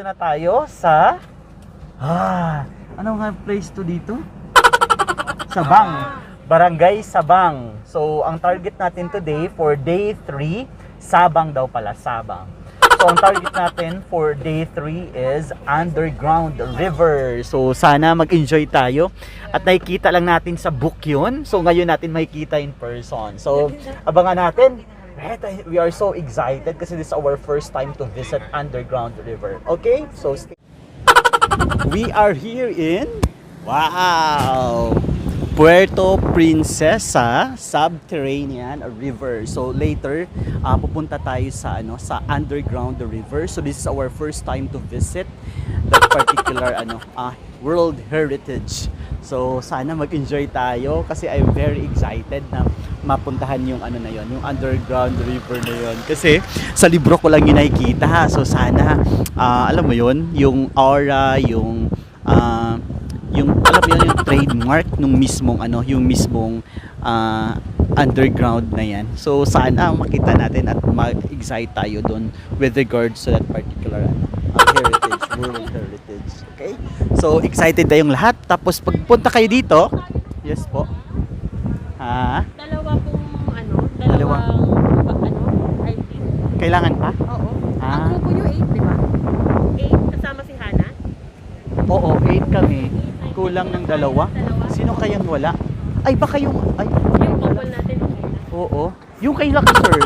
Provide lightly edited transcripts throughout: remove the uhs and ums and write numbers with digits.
na tayo sa ano nga place to dito? Sabang. Barangay Sabang. So, ang target natin today for day 3, Sabang daw pala, Sabang. So, ang target natin for day 3 is Underground River. So, sana mag-enjoy tayo. At nakikita lang natin sa book yun. So, ngayon natin makikita in person. So, abangan natin. We are so excited kasi this is our first time to visit Underground River. Okay? So, we are here in Puerto Princesa Subterranean River. So later pupunta tayo sa Underground River. So this is our first time to visit that particular World Heritage. So sana mag-enjoy tayo kasi I'm very excited na mapuntahan yung yung Underground River na yun. Kasi sa libro ko lang yun nakikita. So sana alam mo yun, yung aura, yung alam mo yun, yung trademark nung mismong underground na yan. So sana makita natin at mag-excite tayo doon with regards to that particular heritage, world heritage. Okay? So excited tayong lahat. Tapos pagpunta kayo dito, yes po. Dalawang artist. Kailangan pa? Oo. Ang grupo nyo 8, di ba? 8 kasama si Hana? Oo, 8 kami. Kulang ng dalawa. Sino kayang wala? Ay, baka yung Couple natin. Oo. Yung kay Lucky Sir.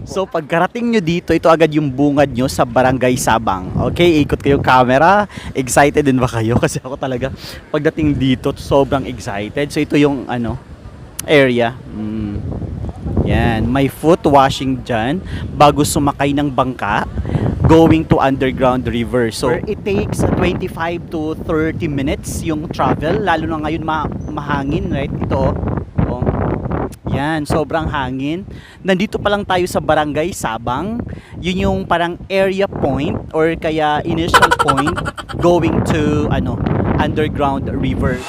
So pagkarating nyo dito, ito agad yung bungad nyo sa Barangay Sabang. Okay, ikot kayo camera. Excited din ba kayo? Kasi ako talaga pagdating dito, sobrang excited. So ito yung area. Yan, may foot washing dyan bago sumakay ng bangka going to Underground River. So it takes 25 to 30 minutes yung travel, lalo na ngayon mahangin, right? Ito yan, sobrang hangin. Nandito pa lang tayo sa Barangay Sabang. Yun yung parang area point or kaya initial point going to Underground River.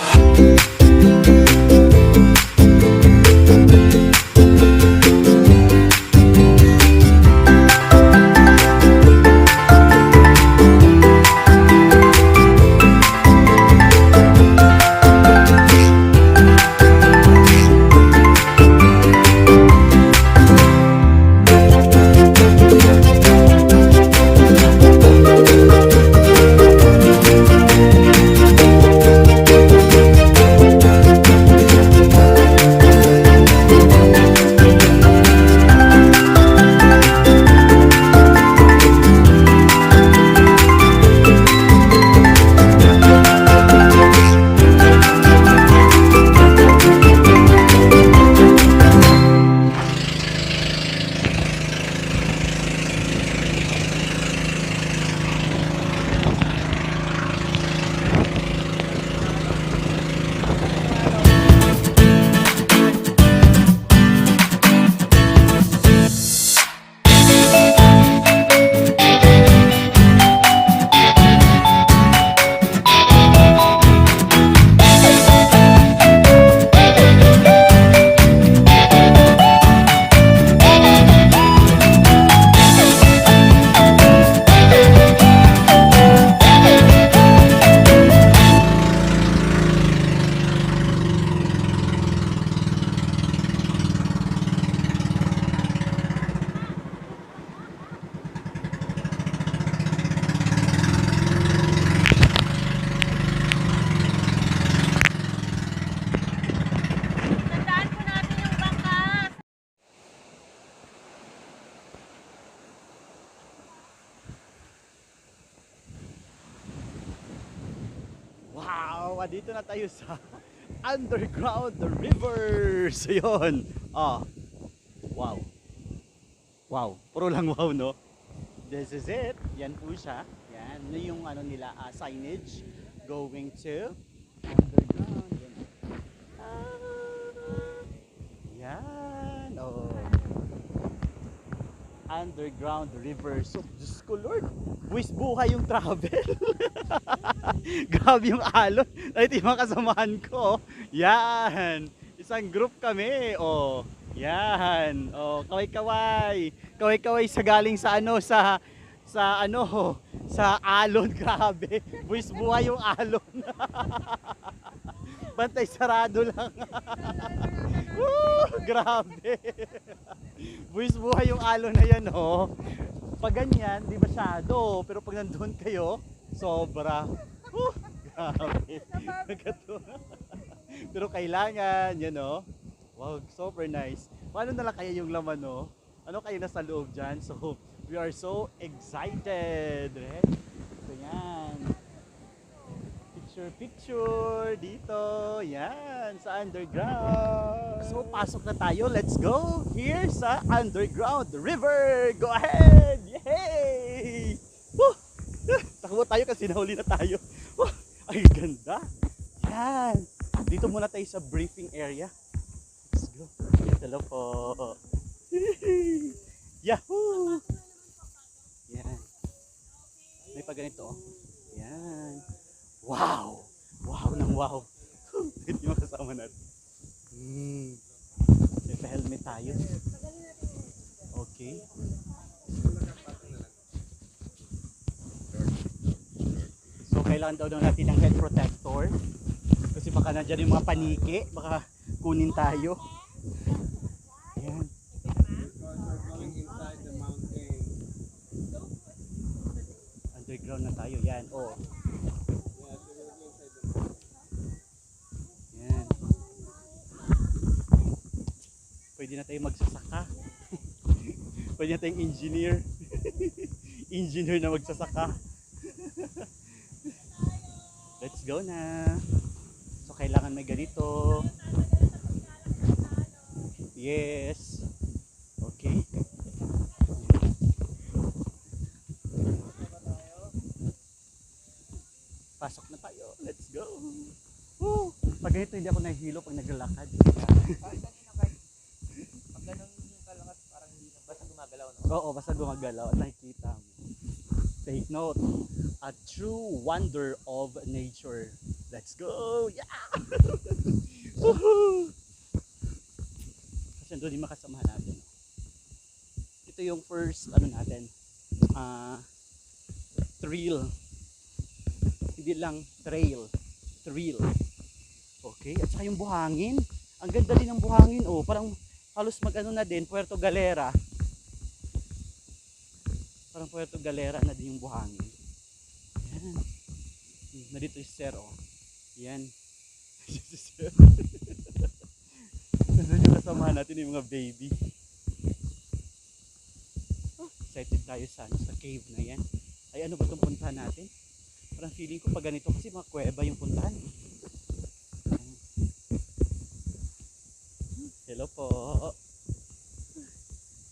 Wow, dito na tayo sa Underground River. So yun. Wow. Wow, puro lang wow, no? This is it. Yan po siya. Yan, yung nila signage going to underground. Yan. Underground River. So, Diyos ko Lord, buwis buhay yung travel. Grabe yung alon. Ito yung mga kasamahan ko. Yan. Isang group kami. Yan. Kaway-kaway. Kaway-kaway sa galing sa sa ano, sa alon, grabe. Buwis buhay yung alon. Bantay sarado lang. Woo, grabe. Buwis buhay yung alon na yan, oh. Pag ganyan, di masyado. Pero pag nandun kayo, sobra. Woo, grabe. Pero kailangan, yan, oh. Wow, super nice. Paano na lang kaya yung laman, no? Ano kayo nasa loob dyan? So, we are so excited. Right? So, yan. Picture dito. Yan, sa underground. So, pasok na tayo. Let's go here sa underground river. Go ahead! Yay! Woo! Takbo tayo kasi nahuli na tayo. Woo! Ay, ganda. Yan. Dito muna tayo sa briefing area. Let's go. Hello po. Yahoo! Yan. May pa ganito, oh. Yan. Wow! Wow ng wow. Ito yung kasama natin. May pa-helmet tayo. Okay. So, kailangan daw natin ng head protector. Kasi baka nandyan yung mga paniki. Baka kunin tayo. Yan. Underground na tayo. Yan. Oh. Yan. Pwede na tayong magsasaka. Pwede na tayong engineer. Engineer na magsasaka. Let's go na. So kailangan may ganito. Yes. Okay. Pasok na tayo. Let's go. Woo! Pag ganito hindi ako nahihilo pag naglalakad. Pag ganun ka lang at parang hindi na, basta gumagalaw, no? Oo, basta gumagalaw at nakikita mo. Take note. A true wonder of nature. Let's go! Yeah! Woohoo! Kasi doon yung makasamahan natin. Ito yung first, ano natin, thrill. Hindi lang trail. Thrill. Okay, at saka yung buhangin. Ang ganda din ng buhangin, oh. Parang halos mag-ano na din, Puerto Galera. Parang Puerto Galera na din yung buhangin. Yan. Narito yung sir, oh. Yan. Si sir. Nandun yung kasamahan natin yung mga baby. Oh, excited tayo sa cave na yan. Ay, ano ba itong puntahan natin? Parang feeling ko pag ganito kasi mga kuweba yung puntahan. Hello po.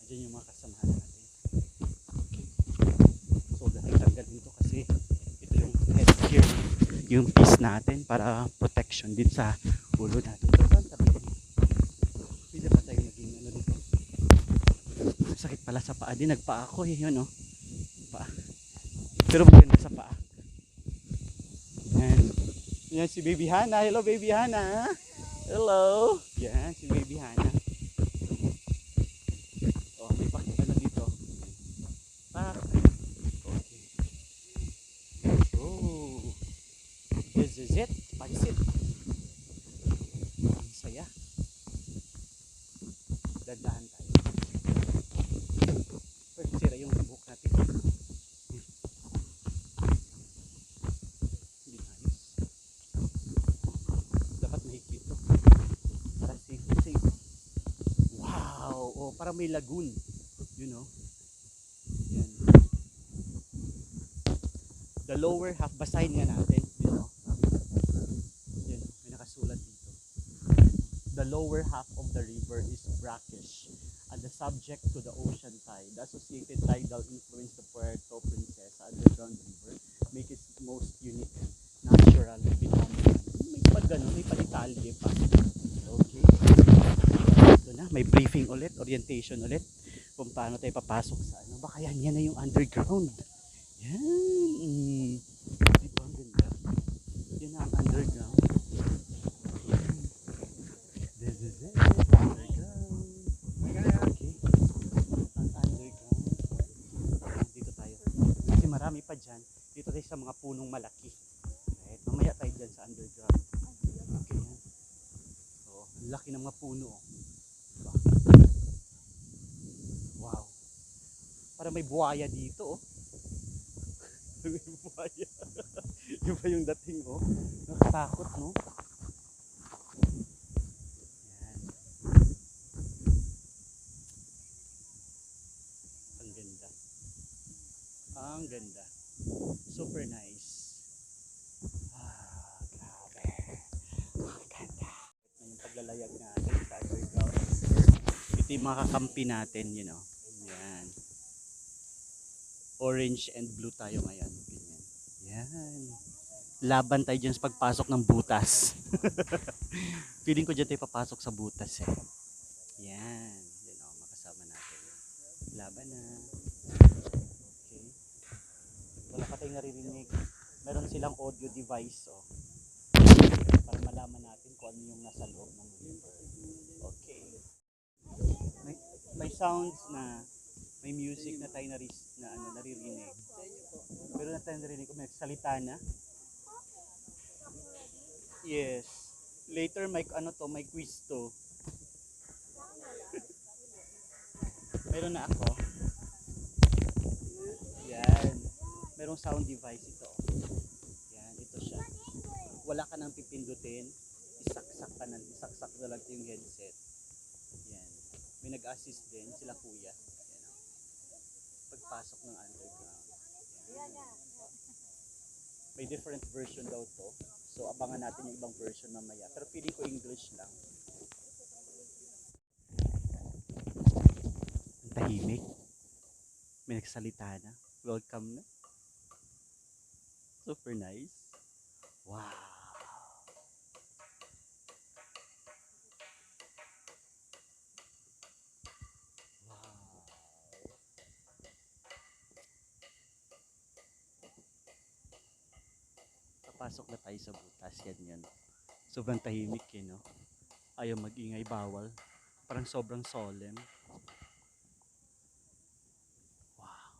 Andiyan yung mga kasamahan natin. Okay. So tanggal dito kasi ito yung headgear, yung piece natin para protection din sa ulo natin. So saan tabi ko? Pwede pa tayo maging ano dito. Sakit pala sa paa din. Nagpaa ako eh, yun, oh. Paa. Pero maganda sa paa. Yan. Yan si Baby Hana. Hello Baby Hana. Hello. Yan si Baby Hana. Oh, may pakita na dito. Pak. Okay. Oh. This is it. Pansit. Ang saya. Dandahan tayo. Pwede sira yung buhok natin. Hindi ayos. Dapat mahigpit to. Para safe. Wow! Oh, para may lagoon. You know? Yan. The lower half, basahin nga natin. You know? Yan, may nakasulat dito. The lower half of the river is brackish and the subject to the ocean tide. The associated tidal influence the Puerto Princesa underground river make it most unique natural phenomenon. May pag gano'n, may palitalye pa. Okay. Ito na, may briefing ulit, orientation ulit kung paano tayo papasok sa ano. Baka yan na yung underground. Yan. Diba ang ganda? Yan na ang underground. Yan. This is it. Underground. Okay. Ang underground. Dito tayo. marami pa dyan. Dito tayo sa mga punong malaki. Right? Mamaya tayo dyan sa underground. Okay, yan. Oh, ang laki ng mga puno. Oh. Diba? Wow. Para may buhaya dito. Oh. May buhaya. Yun pa yung dating. Oh. Nakatakot, no? Yan. Ang ganda. Ang ganda. Super nice. Ah, grabe. Ang ganda. Yung paglalayag natin sa underground. Ito yung mga kakampi natin, you know. Yan. Orange and blue tayo ngayon. Ganyan. Yan. Laban tayo dyan sa pagpasok ng butas. Feeling ko dyan tayo papasok sa butas eh. Yan. Yan o, makasama natin. Laban na. Okay. Wala ka tayong naririnig. Meron silang audio device oh. Para malaman natin kung ano yung nasa loob ng river. Okay. May sounds na may music na tayo naririnig. Pero na tayo naririnig kung may salita na. Yes. Later may may quiz to. Meron na ako. Yan. Merong sound device ito. Yan, ito siya. Wala ka nang pipindutin. Isaksak na lang yung headset. Yan. May nag-assist din sila kuya. Yan. Pagpasok ng underground. Yan. May different version daw to. So abangan natin yung ibang version mamaya. Pero feeling ko English lang. Ang tahimik. May nagsalita na. Welcome na. Super nice. Wow. Papasok na tayo sa butas. Yan. Sobrang tahimik eh, no? Ayaw mag-ingay, bawal. Parang sobrang solemn. Wow.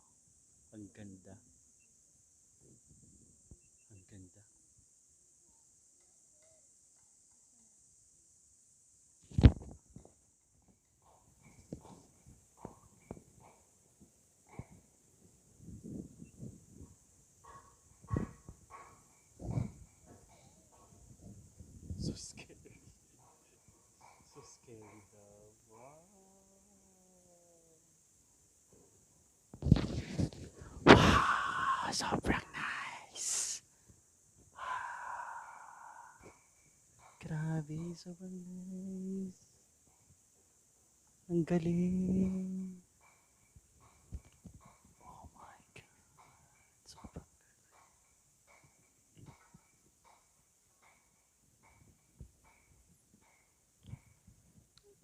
Ang ganda. Ang ganda. So scary. So scary daw. Wow. Wow, sobrang nice. Grabe, sobrang nice. Ang galing. Oh my God. Sobrang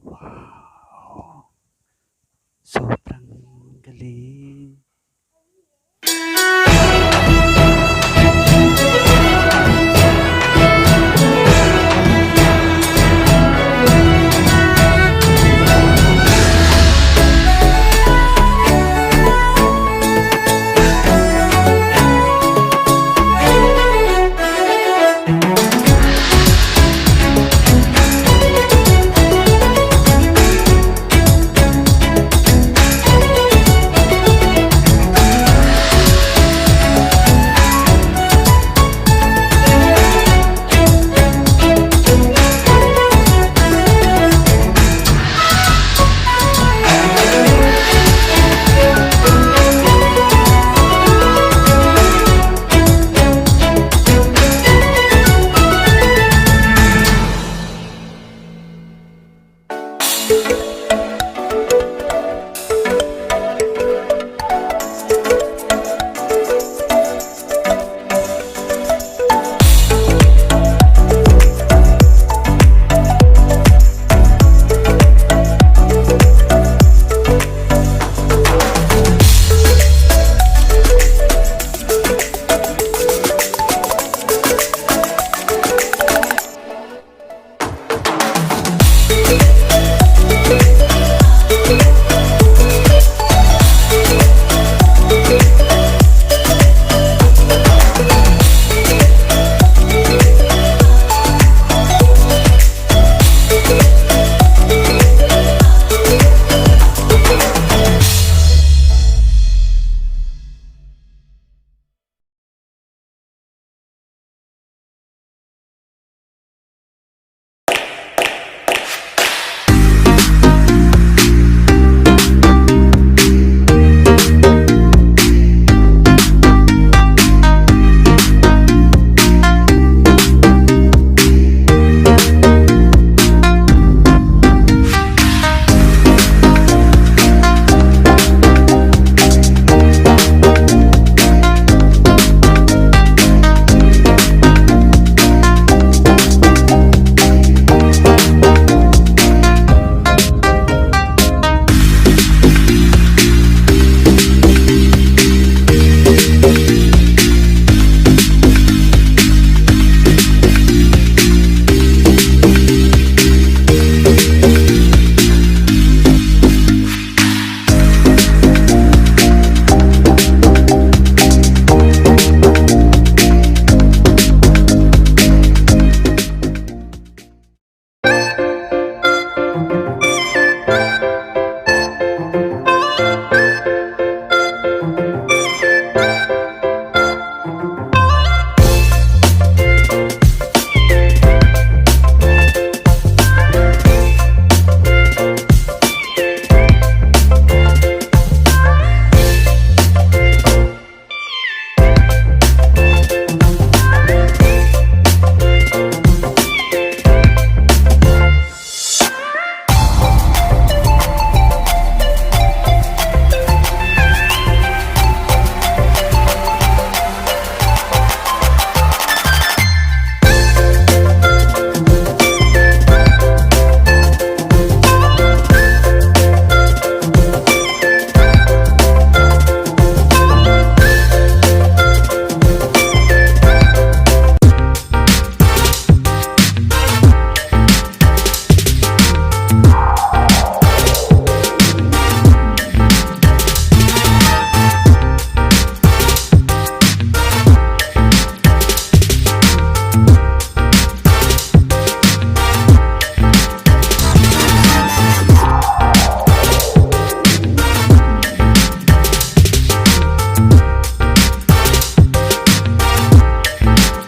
wow. Sobrang galing.